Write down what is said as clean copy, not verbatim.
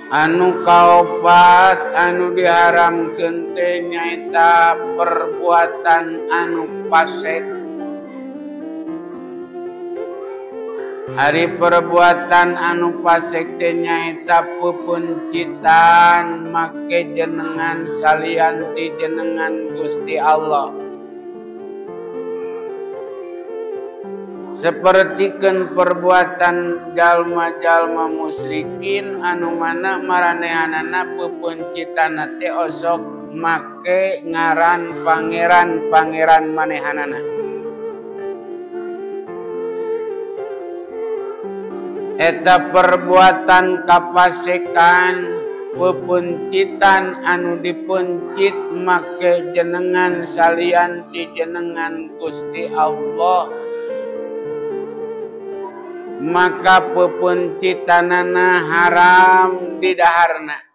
Anu kaopat anu diharamkeun teh nyaeta perbuatan anu fasik. Ari perbuatan anu fasik teh nyaeta pepencitan make jenengan salian ti jenengan Gusti Allah. Sapertikeun perbuatan jalma-jalma musyrikin anu mana maranehanana pepencitanna teh osok make ngaran pangeran-pangeran manehanana. Eta perbuatan kapasikan pepencitan anu dipencit make jenengan salian ti jenengan Gusti Allah, maka pepencitanana haram di daharna.